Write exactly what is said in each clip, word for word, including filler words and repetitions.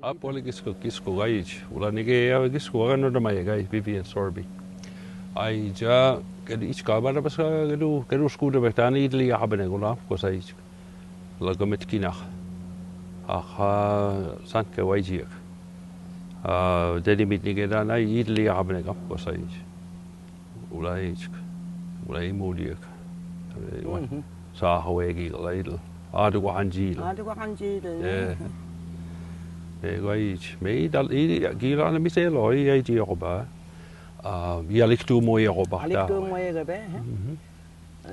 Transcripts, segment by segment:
Ap wali kisko, kisko gaich. Ula nike ya kisko gaga no dama ya gaich, Vivian Sorby. Ai ja, kedu ich ka bara bas ka, kedu, kedu sku de betani idli ya habene gula, ko sai ich. La gamet kina. Aha, san ke wai jiak. Ah, dedi mit nike da na idli ya habene gam, ko sai ich. Ula ich, ula i muliak. Mhm. Sa hawe gi la idl. Adu ko hanjil. Adu ko hanjil. Eh. Me gaich. Me i dal, i, gi la na mi se lo, i, i ji ko ba. Ah, ya lik tu mo ya ko ba. Lik tu mo ya ko ba, eh. Mhm.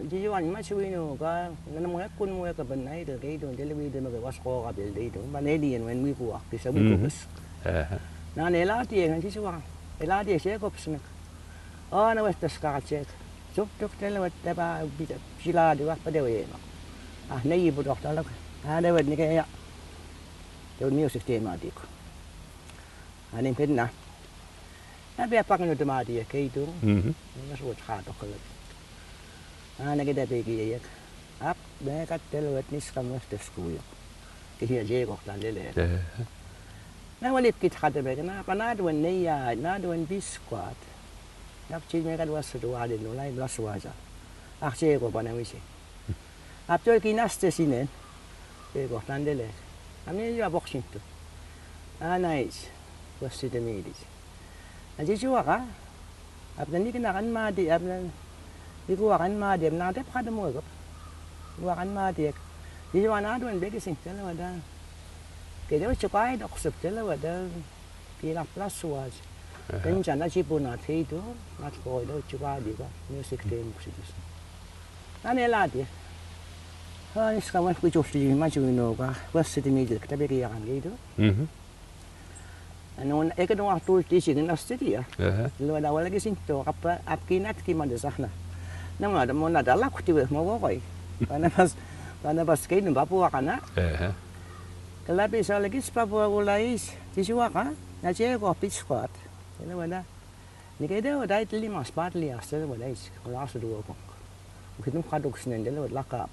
Jijuan ma chuino ka, nana mo ya kun mo ya ka ban nai de, ke idon, dele wi de ma ka was ko ka bel de idon. Ba ne di en wen wi ko ak, kisa wi ko Mhm. bas. Eh. Na ne la ti en, jijuan. E la ti e se ko psnek. Ana wet taskal chek. Suk tuk tele wet teba bita chila di wak pa de wema. Ah, ne yi budok talak. Ah, de wet nike ya. De wet music tema diko. Ani mpedna. Na be apak no tema di ya keitu. Mhm. Ni mas wet khatok kala. Ah, nike de be gi ya. Ap, me kat tele wet nis kam wet taskuyo. Ke hiya je gok tan lele. Eh. Na wali kit khate be na, pa na duen ne ya, na duen biskwat. Na chi me kat was du wa de no lai blas wa ja. Ak je go pa na wisi. Ap to ki nas te sinen. Je gok tan lele. Ami ya bok sin tu. A nais. Was si de mi dis. A ji ju wa ka. Ap na ni kina kan ma di, ap na ni ku wa kan ma di, ap na dep khate mo gop. Wa kan ma di. Ji ju wa na duen be ki sin tele wa da. Ke de wa chukai dok sep tele wa da. Ki na plus was. Aha. Ken jana ji bu na thei tu, na ko do chukai di ka. Music te mu si dis. Na ne la di. Ha, ni ska wa ku ju si ma ju no ka. Wa si di mi di ka be ki ya kan di tu. Mhm. Anu, eke no waktu ti si na studia. Aha. Lo da wala ki sin to, apa, ap ki nat ki ma de sahna. Na ma da mo na da la kuti we mo go koi. Pana pas, pana pas ke no bapu wakana. Aha. Kala pi sa lagi spapu wala is, ti si waka, na che ko pis kwat. Ene wala. Ni ke de o dai tili mas pat li aste wala is, wala aste duo kong. Ukitum kaduk sinen de lo la kap.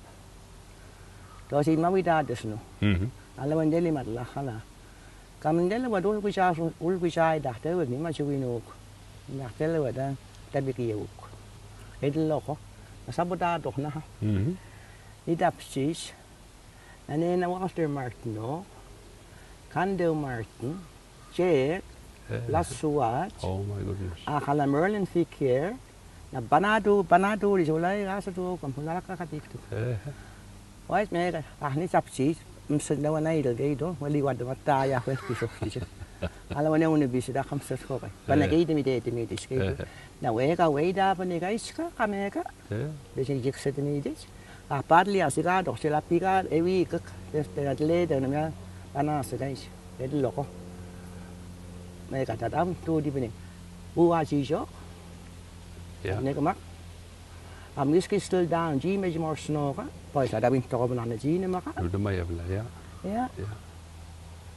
To si ma wita des no. Mhm. Ala wende li mat la khala. Kamindele wa dul kucha, ul kucha i dahtel wa ni ma chuwi nuk. Dahtel wa da tabi ki yuk. Edil loko. Sabu da dohna ha. Mhm. Ni dap chich. Nane na Walter Martin no. Kandel Martin. Che. Eh. La Suat. Oh my goodness. Akala Merlin Fikier. Na banadu, banadu, di sulai, asa tu, kan pun laka katik tu. Eh. Wais me ka, ah, ni sapsi, msed na wana idol ke ido, wali wad mata ya, wes piso, di se. Ala wane unu bisi da kam ses ko kai. Bana ke ide mi de, ide mi de, ke ido. Eh. Na we ka, we da, bane ka, iska, kame ka. Eh. Bisi jik se de mi de. A parli asika, dok se la pika, ewi kak, des te atle, de na, bana se da is. Ed loko. Me ka ta dam, tu di bini. U a si jo. Ya. Ne ka mak. Am iski still down, ji me ji mor snow ka. Poi sa da bin to ko bana ne ji ne maka. Udah maya bela, ya. Ya. Ya.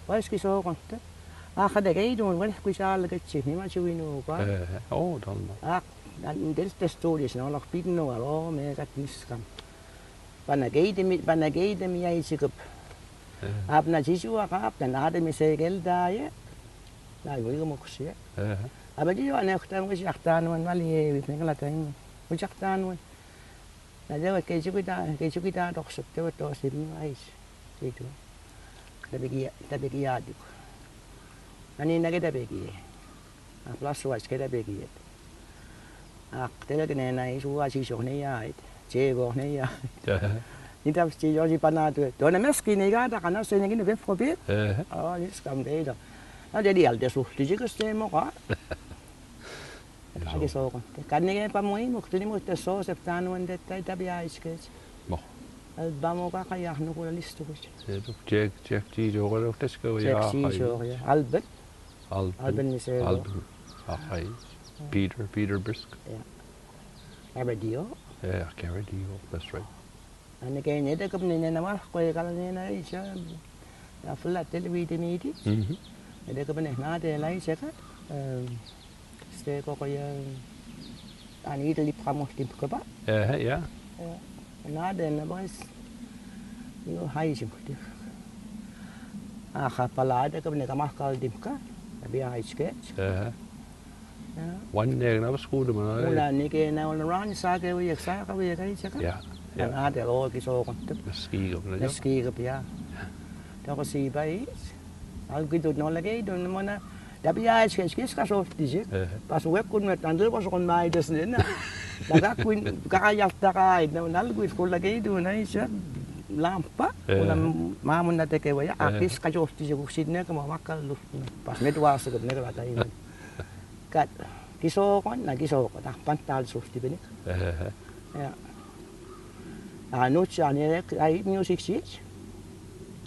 Poi iski so konte. A ka de ke idun, wal ku sa la ke chi, ni ma chi winu ka. Eh, oh, dalma. A, dan del te stories, no, lak pit no, alo, me ka tis kam. Bana ke ide mi, bana ke ide mi ai chikup. Eh. Ap na ji ju aka, ap na na de mi se gel da ye. Na, wui ko mo kusi ye. Eh. Aba ji wa ne khtan, wui si akhtan, wan mali ye, wui pengla tan. Wui si akhtan, wan. Na de wa ke ju kita, ke ju kita, dok sep te wa to sim, ai. Itu. Tabi ki, tabi ki ya di ko. Ani na ke tabi ki. A plus wa ke tabi ki. A tele ke ne na i su wa si so ne ya. Che go ne ya. Eh. Ni ta si yo si pana tu. To na mes ki ne ga da kana se ne ki ne be fo bi. Eh. A, ni skam de da. Na de di al de su. Ti ji ke ste mo ka. Agi so kon. Kan ni pa mo i mo, tuni mo te so, se tan wan de tai tabi a iskech. Mo. Al ba mo ka ka ya no ko listo ko. Se tu, check, check, ti jo ko te ska ya. Check si jo ya. Albert. Albert. Albert ni se. Albert. Ah, hi. Peter, Peter Brisk. Yeah. Caradio. Yeah, Caradio. That's right. Ani ke ne de kap ne ne na wa ko e kala ne na isa. Na fula tele wi de mi di. Mhm. Ne de kap ne na de la isa ka. Em, ste ko ko ya. Ani de lip kamo tim ko ba. Eh, ya. Ya. Na de na ba is. Yo hai sim ko de. Aja, palaada ka bine ka mahkal dimka. Abi aichke. Ehe. Ya. Wan ne na bas kudu mana. Una ni ke na una ran sa ke wi sa ka wi ka ichka. Ya. Ya. Ana de lo ki so kon. Ski ka mana. Ski ka ya. Ta ko si bai. Al ki du no lagi du mana. Dabi aichke, aichke ka so ti je. Ehe. Pas we kun me tandu pas kon mai des ne na. Daga kun ka ya ta ka na nal wi kun lagi du na ichka. Lampa. Ehe. Una mamun na te ke wa ya. Ehe. Akis ka so ti je ku si ne ka ma makal lu. Pas me dua se ne ka ta ini. Kat, ki so kon, na ki so kon, na pantal suhti binik. Ehe. Ya. Anu cha ni rek, ai music si.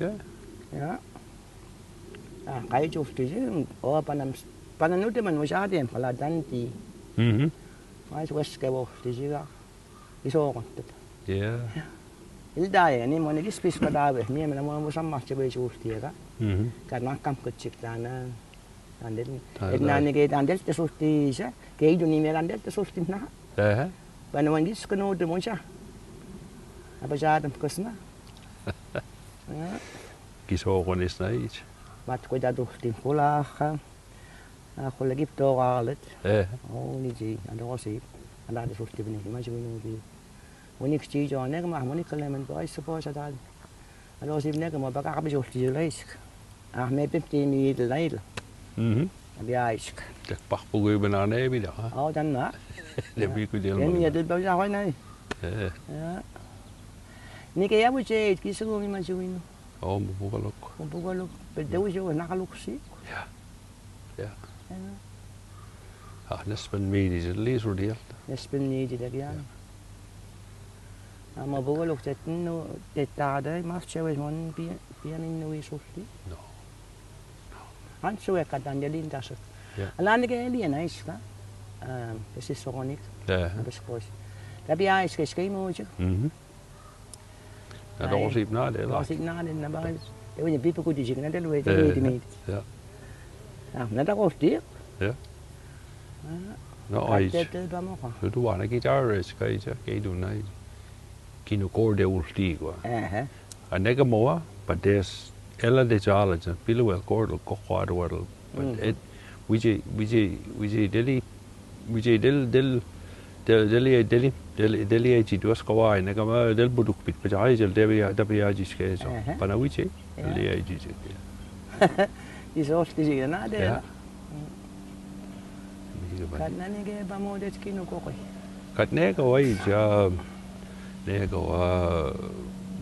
Ya. Ya. Ah, kai suhti si, o panam, panam nu te man mo sa te, pala danti. Mhm. Mai wes ke bo, ti si ga. Iso kontet. Ya. Ildaye ni moni kis pis kadabe. Mi mena mo mo samma chebe suhtiega. Mhm. Karna kam kechik tana. Tandel. Tandel. Edna ni ke tandel te suhti sa. Ke idu ni me tandel te suhti na. Ehe. Bana mangis kenu de moncha. Apa sa dem kesna. Ya. Kiso konis na ich. Mat ko da duhti kulaha. Ah, kollekip to galet. Eh. Oh, ni ji, ando si, anda de suhti bini, ma ji bini bi. Unik ji jo ne ma, unik kalemen bo, ai suppose da. Ando si ne ma baka abi suhti laisk. Ah, me pim ti mi de lail. Mhm. Abi aisk. Tek pak pugu bina ne bi da, ha? Oh, dan na. De bi ku de. Mi de ba ja hoy nai. Eh. Ya. Ni ke ya bu je, ki su mi ma ji bini. Oh, mu bugalok. Mu bugalok. Pe de u jo na kaluk si. Ya. Ya. Ya. Ah, nespen midi, li su dial. Nespen midi de ya. Ya. Ama bugalok te no, te ta de mas chévere mon pi-, pianin no i suhti. No. Han su e katan de linda su. Ya. Alani ke li na iska. Ah, esi sonik. Ya. Bes kos. Tapi ya es que es que mucho. Mhm. Na dosip na de la. Dosip na de na ba. Te wini pipu ku di jik na de lue de di mi. Ya. Ah, na da kosti. Ya. Ah. No, ai. Te te ba mo ka. Su du wana guitarist ka ija ke du na. Kinu korde ulti kwa. Aha. Anega moa, but there's ela de jala ja pilu el kordel kokwa de wadel. But it, wije, wije, wije deli Vijay del, del, del, del, del, del, del, ai jiduas kawai, na kama del buduk pit, pa jai jel, del ya, del ya jis ke so. Aha. Pana Vijay, ya, del ya jis ke. Is osti jina de. Ya. Kat na ni ke ba mo det kinu kokoi. Kat ne kawai ja. Nega wa,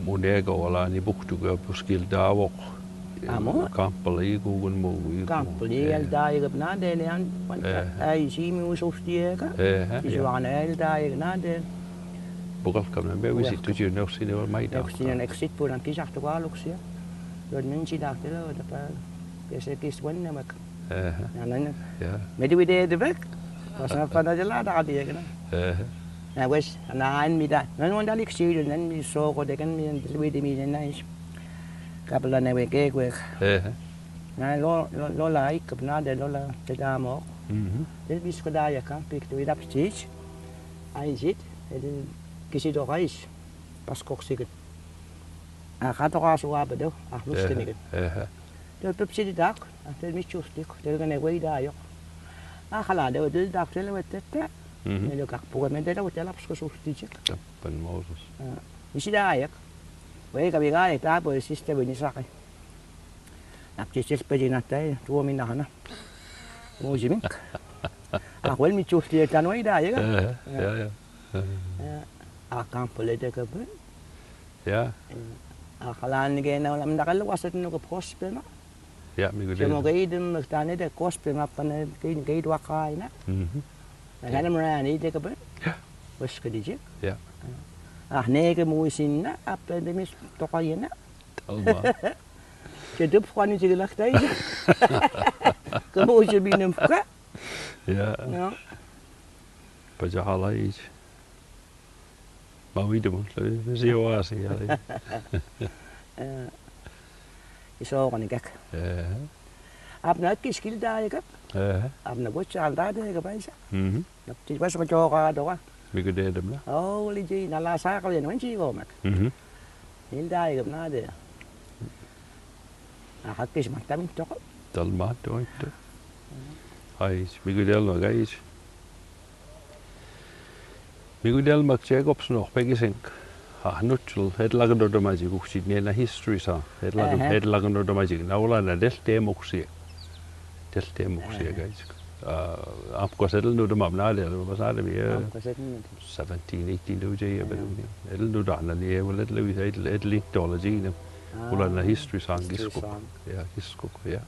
mu nega wa la ni buktu ga puskil dawok. Amo? Kampali gugun mu. Kampali el dai ga na de le an, ai si mi usus tiega. Eh, eh, si ya. Wan el dai ga na de. Bukal kam na be wisi tu ji ne oksi ne wal mai da. Oksi ne exit puran ki jaktu ga luksia. Don min ji dakte la da pa. Kese kis wan ne mak. Aha. Na, na, na. Ya. Me di wide de bek. Pas na pana jela da di ya kana. Aha. Na wes, na an mi da. Na no da lik si, na mi so ko de kan mi di wide mi na is. Kapla ne we ke we. Aha. Na lo, lo, lo la ai, kap na de lo la, te da mo. Mhm. Del bis ko da ya kan, pik tu idap stich. Ai jit, el kisi do gais. Pas kok sikit. A, kato ka suwa pa do, a, lus kini kin. Aha. Del pepsi di dak, a, del mi chus dik, del gane wei da yok. A, kala de, del dak, del wei tete. Mhm. Del kak puga me del wei del aps ko sus di jik. Tapan Moses. A, isi da yok. Wei ka biga yok, ta po siste wei ni sakai. Nak chichis pe jina tai, tuo mi nahana. Mo jimink. A, wel mi chus di tan wei da yok. Aha, ya, ya. Aha. Ya. A, kampo le de ka ben. Ya. Akalan ni ke na lam dakal wasat no ko gospel na. Ya, mi gude. Mo ke idem tane de gospel na pana ke ke idwa kaina. Mhm. Na kana mra ni de ka ben. Ya. Wes ke di je. Ya. Ah, ne ke mo isin na, apa de mis to ka yena. Talma. Ke dup kwani je lak tai. Ke mo je binem ka. Ya. No. Pajahalai. Ma wide mo, si wa si ya. Eh, iso kani kak. Eh. Apna kiskil da ya kak. Eh. Apna gocha da de ka paisa. Mhm. Nap ti pas ko choka do ka. Mi ko de dem na. Oh, li ji na la sa ko yen wan ji ko mak. Mhm. Nil da ya kak na de. Aqakkis mattamintoq. Talmaat, oi, tu. Ais, mikidelma kais. Mikidelma Jacobs no pekisink. Ah, nutchul, etlak no tamaji kuksit nena history sa. Etlak, etlak no tamaji. Naula na del temo kuksia. Del temo kuksia kais. Ah, amkos etl no tamam na del, mas na del mi. Amkos etl no. Seventeen, eighteen do jay, but etl no dana ni, well, etl, etl, etl theology na. Ula na history sa kiskuk. Yeah, kiskuk, yeah.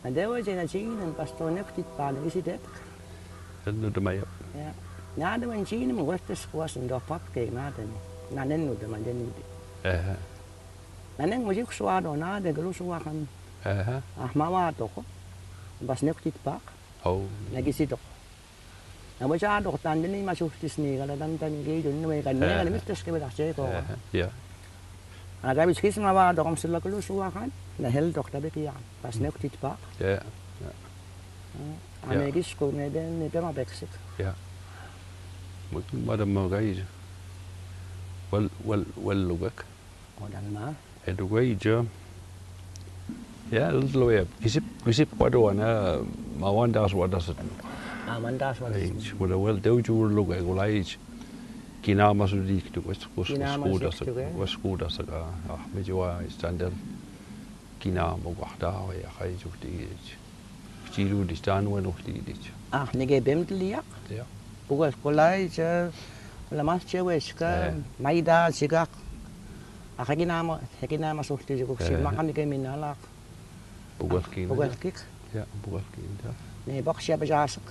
Na dewa jena jina pastor nektit pa na isi det. Etl no tamaya. Yeah. Na dewa jina mo westes kuas ndo pap ke na den. Na nen no tamaya ni. Eh. Na nen mo jik suado na de glu suakan. Eh. Ah, mawa toko. Bas nektit pa. Oh. Na kisi toko. Na baja doktan deni masuhtis ni kala tantan ni kei dun ni kan ni kala mistes ke bela seko. Yeah. Ana kabis kis ma ba dokom sila kulu suakan na hel dokta be kiyan. Pas nektit pa. Yeah. Ana kis ko ne den ni tema beksik. Yeah. Mut madam ma gai. Wal, wal, wal lugak. Odang ma. Edugai ja. Ya, lo ya. Kisip, kisip wado ana, mawan das wadas. Mawan das wadas. Ai, wala wel deu jur lugai gulai. Kinama su dik tu, wes, wes, wes kuda sa, wes kuda sa ka. Ah, me jiwa standard. Kinama gwa da ya, kai ju di. Chiru di stan wen uhti di. Ah, nige bem tlia. Ya. Bugas kolai che, la mas che wes ka, maida sigak. Ah, kinama, kinama suhti ju si maka nige minalak. Bugas kin. Bugas kik. Ya, bugas kin. Ne bak sia bajasak.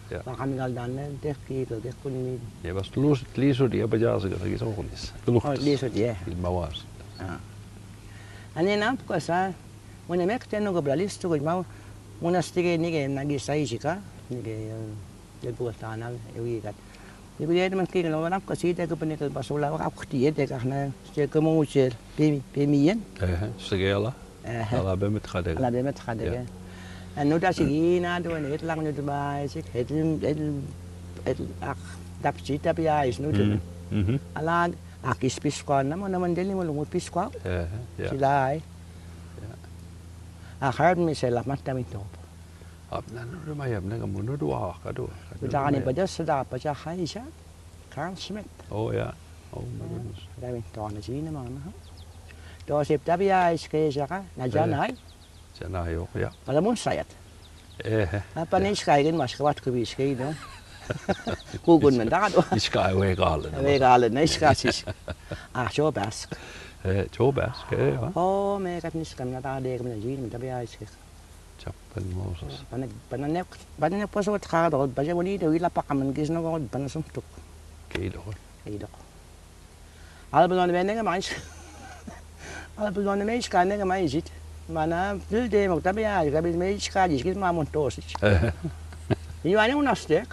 Ya. Maka minal dan ne, de ki, de kun mi. Ne bas lus, lisu dia bajasak, lagi sa kunis. Oh, lisu dia. Il mawas. Ah. Ane nam ko sa, Muna mek te nuga bla listu gud mau, muna stige nige nagi saisika, nige, eh, el buga tanal, e wigat. Nige de man kige no wana kasi te kupene ke basula wa akti te kahna, se como muchel, pemi, pemi yen. Ehe, sigela. Ehe. Ala bemet khadega. Ala bemet khadega. Anu da sigina do ne lang nu ba sik, et, et, et, ak, dap sita pia is nu. Mhm. Ala, ak is piskwa na mo na mandeli mo lungu piskwa. Ehe, ya. Silai. Ya. Akar mi sela mata mi topo. Abna no do maya, abna ka muno do wa ka do. Uda ni baja sada baja haisa. Carl Schmidt. Oh, ya. Oh, my goodness. Da mi to na jina mana. To sip tabia is ke jaka na janai. Janai, oh, ya. Pala mun sayat. Eh, eh. Apa ni iskai gen mas kawat ku bi iskai no. Kugun men da do. Iskai we galen. We galen na iskai sis. Ah, jo bask. Eh, jo bask, eh, ya. Oh, me kat niskam na da de men jin men tabia iskai. Chapan Moses. Pana, pana ne, pana ne paso ta do, baja wali de wila pakaman gis no go pana sum tuk. Kei do. Kei do. Albulon me nega mais. Albulon me iska nega mais it. Mana dul de mo tabia, gabi me iska jis gis ma mon tosis. Iwa ne una stek.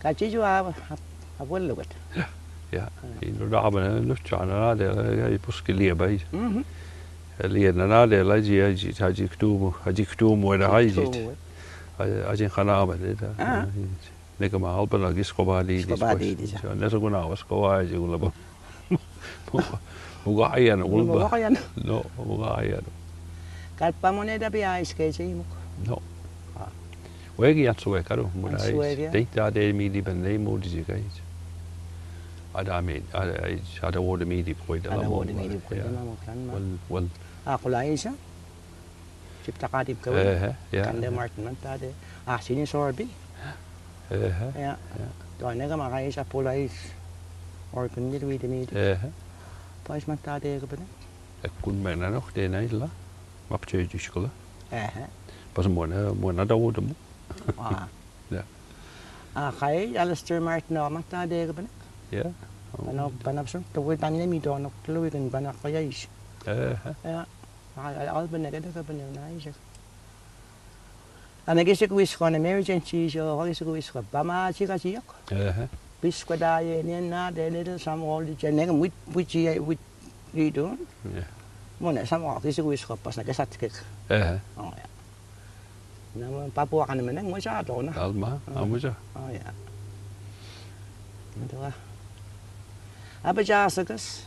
Kachi ju a, a, a vuelo gat. Ya, ya. I no da ba no chana na de, ya, i puski lia bai. Mhm. Lia na na de la ji, ji, ji ktumu, ji ktumu era ji. Ktumu, eh. Aji khana ba de da. Ah. Nega ma alba na gis ko ba di, gis ko ba di, di, ja. Nesa kuna was ko ba ji gula ba. Muga ayan, gula ba. Muga ayan. No, muga ayan. Kat pa mone da bi ais ke ji muk. No. Ah. Wegi atsu we karu, mura ais. Atsu we ya. Tei ta de mi di ben de mu di ji kai. Ada mi, ada ais, ada wo de mi di koi da la mo. Ada wo de mi di koi da la mo kan ma. Wal, wal. Ah, kula aisa. Sip takadim ka. Ehe, ya. Kande Martin man tade. Ah, sini sorbi. Ehe, ya. Ya. To nega ma kai sa pula is. Or kun di wi de mi. Ehe. Pais man tade ka bene. E kun me na no de na ila. Map che ji shkola. Ehe. Pas mona, mona da wo de mu. Ah. Ya. Ah, kai Alistair Martin man tade ka bene. Ya. Pana, pana sun to wi tani mi do no tulu wi kan pana kai is. Ehe. Ya. Al, al, al, bene, bene, bene, na, isa. Ana kisi ku isko na, Mary Jane Chiso, ko kisi ku isko, ba ma, chika, chiyok. Ehe. Pisko da ye, ni na, de, de, de, sam, all the, ne, wit, wit, chi, wit, ri, do. Yeah. Mo, ne, sam, all, kisi ku isko, pas, na, ke, sat, ke. Ehe. Oh, ya. Na, ma, papu, akan, mene, mo, cha, to, na. Alma, amu, cha. Oh, ya. Ito, ah. Apa, cha, sa, kas.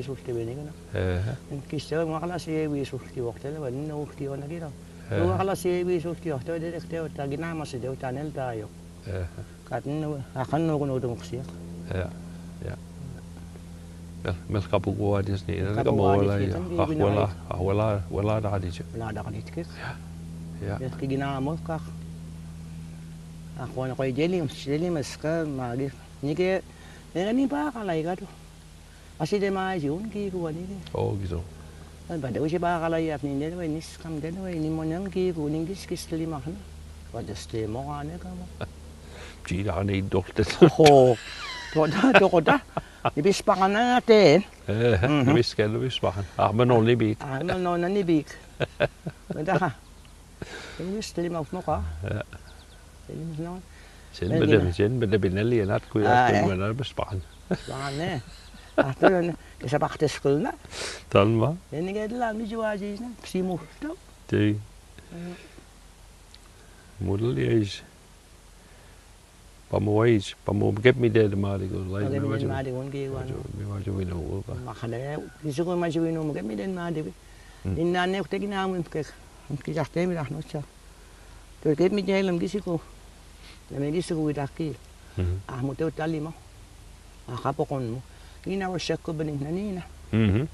siawiisulti winikana. Ejä. Kistewän waqla siawiisulti waqtela wän nuulti wanakira. Ejä. Waqla siawiisulti waqtela direkte wata ginama side wata nel tayo. Ejä. Katnu akan nuku nuku siak. Ya, ya. Mel, mel kapukuatisni, mel kapukuatisni, ahwela, ahwela, ahwela dakaliti. Ahwela dakaliti. Ya. Ya. Mel ki ginaamolka. Ahwela ko i delim, delim eska, magi. Nike, nike ni pa kalaika tu. Asi de ma yun ki kuani ke. Oh, gitu. An pada usi pa kalai apni de, ni skam de, ni monam ki kuani kis kis lima na. Pada ste mo ane kamo. Jira ne dokte. Ho. Toda, toda. Ni bis pakana te. Eh, ni bis ke, ni bis pakan. Ah, mano ni bik. Ah, mano na ni bik. Meda ha. Ni bis lima mo ka. Ya. Ni bis no. Sen bede, sen bede bineli enat ku ya, sen bede bis pakan. Bis pakan ne. Ah, to ne. Esa pakte skulna. Talma. Ni ke la mi juaji na. Simu. Ti. Mudul ya is. Pamu wais, pamu kep mi ded mari ko, lai mi waju. Mari ko ki wan. Mi waju winu ko. Makana, kisu ko maju winu, kep mi ded mari. Inna ne kute kina mu ke. Ki jahte mi rahno cha. To kep mi ded lam kisu ko. Na me kisu ko itaki. Ah, mu te utali mo. Aka pokon mu. Ina wa shakko bani na nina. Mhm.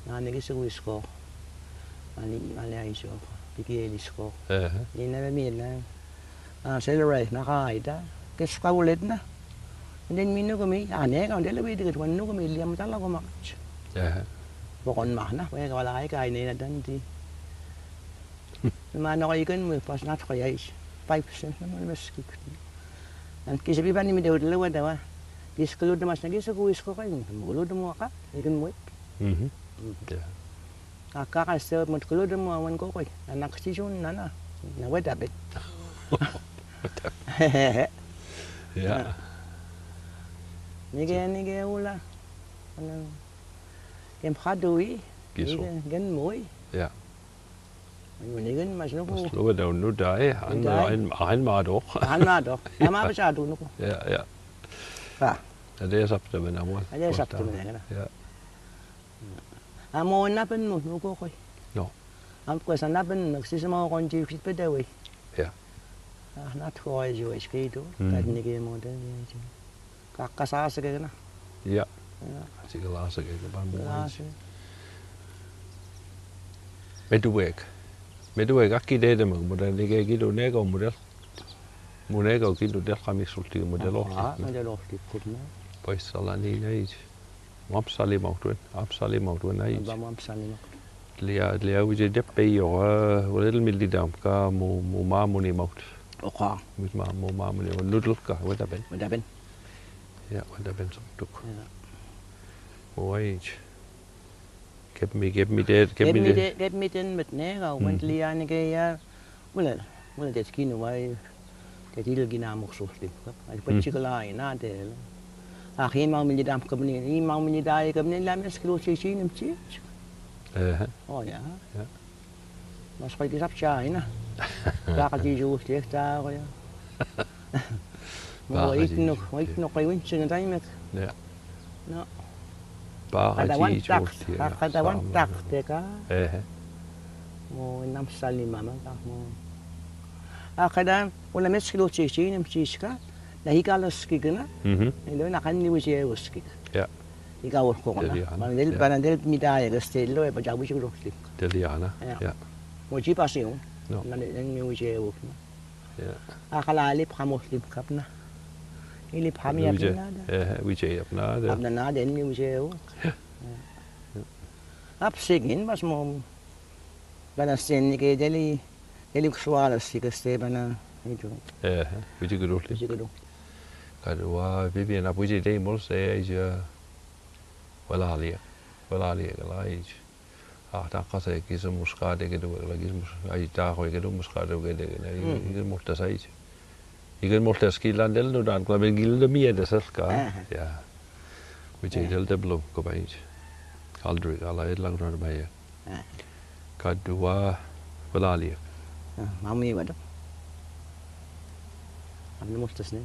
Nani kisu wisko. Ani, ani aiso. Piki elisko. Nina be mirna. Ah, sel rai na kaida. Kes ka ulet na. Den minu kumi. Ane ka den lebi dikit wan nu kumi liam tala ko mak. Pokon mahna. Wega wala ai ka ine na danti. Mana ko ikan mu pas nat ko yais. Five percent na mana meskik. An kisa bi bani mi deu dele wada wa. Kisa kulu de mas na kisa ku isko kai. Kulu de mu aka. Ikan mu. Mhm. Ya. Aka ka se mu kulu de mu awan ko kai. Anak si jun nana. Na wada bet. Ya. Nige, nige ula. Ana. Kem khadui. Kiso. Nige, gen mui. Ya. Nigin mas nuku. Mas luwe daw nu dai, an, an, an ma do. An ma do. Ama ba sa do nuku. Ya, ya. Ha. Ade sapta ben amol. Ade sapta ben amol. Ya. Amo na pen mu nuku koi. No. Am ko sa na pen mu sisma ko konji fit pe de wei. Ya. Ah, nat ko ai jo eskritu. Kat ni ke mo de. Kakasasa ke na. Ya. Sikalasa ke na ban mo. Meduwek. Meduwek aki dede mag model ni ke gidu nego model. Mo nego gidu del kami sulti model. Ah, model ohti kut na. Pues sala ni na iji. Mam sali mautuen, am sali mautuen na iji. Ba mam sali mautuen. Lia, lia uje de peyo, eh, model mil di dam ka mo, mo ma mo ni maut. Oka. Mo ma, mo ma mo ni maut. Nudul ka, wada ben. Wada ben. Ya, wada ben soktuk. Ya. Mo ai iji. Kep mi, kep mi de, kep mi de. Kep mi de, kep mi de met ne, ka, wan lia ni ke ya. Mula, mula te skinu wai, te til gina muk sulti. Ai pa chikla ina te. Ahi mau mi dam kabni, i mau mi dai kabni la mes kilo chi chi nem chi. Eh. Oh ya. Ya. Mas koi kisap cha ina. Ta ka chi ju te ta ko ya. Mo wait no, wait no koi win chi na tai mek. Ya. No. Kada wan tak, kada wan tak teka. Mo nam sali mama tak mo. A kada, una mes kilo chi chi nem chi ka. Na hika los ki gana. Ilo na kan ni wuje los ki. Ya. Hika wor ko na. Banadel, banadel mi da ya gaste lo e pa jabu chi los ki. Deliana. Ya. Mo chi pasiun. No. Na ni wuje los. Ya. Akala lip hamuhlim kapna. Ilip hami apnada. Eh, wije apnada. Apnada en mi wije. Ap sigin mas mo. Bana sen ni ke deli, deli kuswala si ke ste bana. Itu. Eh, wije gudul. Wije gudul. Kadua bibi na wije dei mol se aija. Wala alia. Wala alia kala aija. Ah, ta kasa e kisu muskade ke du, la kisu mus-, ai ta ko ke du muskade ke de, na, i, i multas ai. I ke multas ki lan del no dan, kla ben gil de mi de sel ka. Ya. Which i del de blo, ko bai. Aldri, ala e lang ran bai. Kadua, wala alia. Mami wada. Am multas ne.